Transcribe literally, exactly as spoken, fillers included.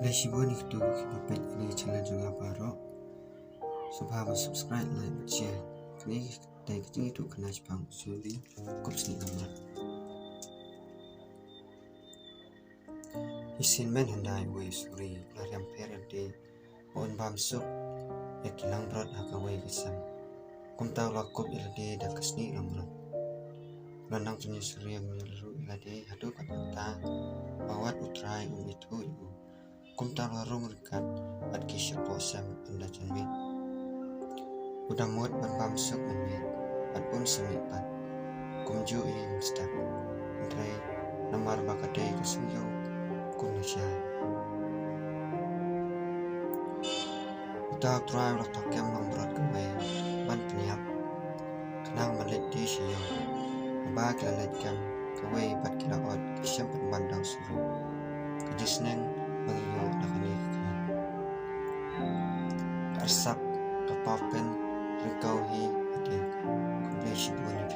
Khublei shibun ïa kito kiba peit ïa kane ka channel jong nga baroh. Sngewbha ban subscribe, like bad share. Kane ka dei ka jingïathuhkhana shaphang u Suri Kupsngi Lamrot. Shisien mynhyndai uwei u Suri u la riam pher ïa lade ba un bam suk ïa ki langbrot ha kawei ka sem. Kumta u la kup ïa lade da ka snieh langbrot. U la nang pynïasyriem ruh ïa lade haduh katta ba wat U Trai un ithuh ïa u. Kumta u la rung ryngkat bad ki shapoh sem ynda jan miet. U da mut ban bam suk mynmiet bad un sa mih pat. Kumjuh hi mynstep. Hynrei namar ba ka dei ka sngewthuh kum lashai, uta U Trai u la thok kem langbrot kawei ban pynïap, khnang ban leit die sha ïew. Haba ki la leit kem kawei bad ki la ot, ki shem pynban da u Suri. Ka jingsneng ba ngi ïoh na kane ka khana: ka arsap ka paw pynryngkaw hi hadien. Khublei shibun.